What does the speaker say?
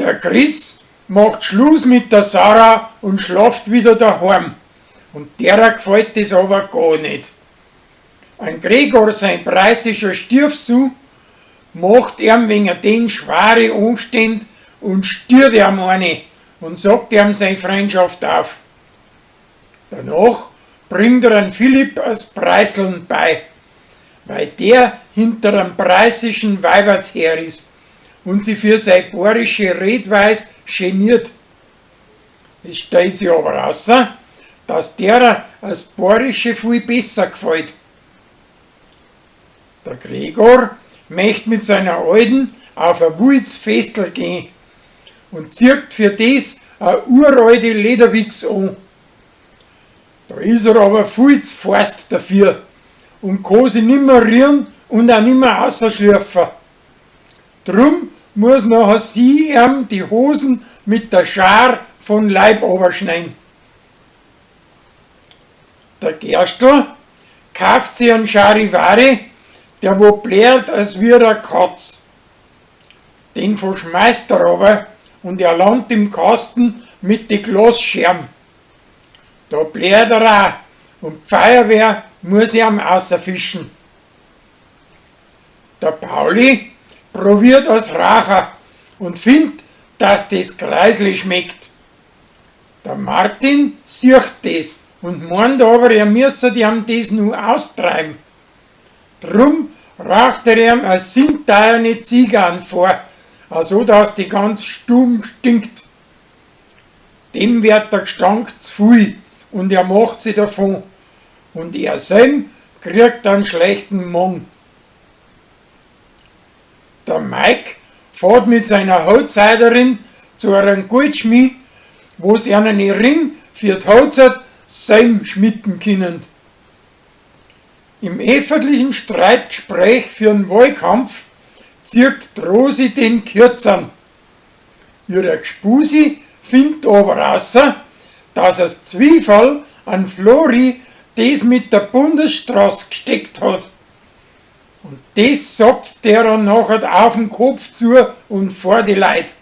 Der Chris macht Schluss mit der Sarah und schlaft wieder daheim. Und derer gefällt das aber gar nicht. Ein Gregor, sein preußischer Stiefsohn, macht ihm wegen den schwere Anstände und stiert ihm eine und sagt ihm seine Freundschaft auf. Danach bringt er an Philipp als Preißeln bei, weil der hinter einem preußischen Weiberts her ist und sie für seine bayerische Redweis geniert. Es stellt sich aber raus, dass derer als Bayerische viel besser gefällt. Der Gregor möcht mit seiner Alten auf ein wildes Festl gehen und zieht für das a uralte Lederwichs an. Da ist er aber viel zu fast dafür und kann sich nimmer rühren und auch nimmer ausschlürfen. Drum muss nachher sie ihm die Hosen mit der Schar von Leib oberschneiden. Der Gerstl kauft sich einen Charivari, der wo blärt als wie a Katz. Den verschmeißt er aber und er landet im Kasten mit die Glasscherben. Da blärt er auch und die Feuerwehr muss ihm außerfischen. Der Pauli probiert als Raucher und findet, dass das Kreisli schmeckt. Der Martin sieht das und meint aber, er müsse ihm das nur austreiben. Drum raucht er ihm a sinteierne Zigarren vor, also dass die ganz stumm stinkt. Dem wird der Gestank zu viel und er macht sie davon. Und er selb kriegt einen schlechten Magen. Der Mike fährt mit seiner Hochzeiterin zu einem Goldschmied, wo sie einen Ring für die Hochzeit selb schmitten können. Im öffentlichen Streitgespräch für den Wahlkampf zieht die Rosi den Kürzern. Ihre Gspusi findet aber raus, dass es Zwiefall an Flori das mit der Bundesstraße gesteckt hat. Und das sagt der dann nachher auf den Kopf zu und vor die Leute.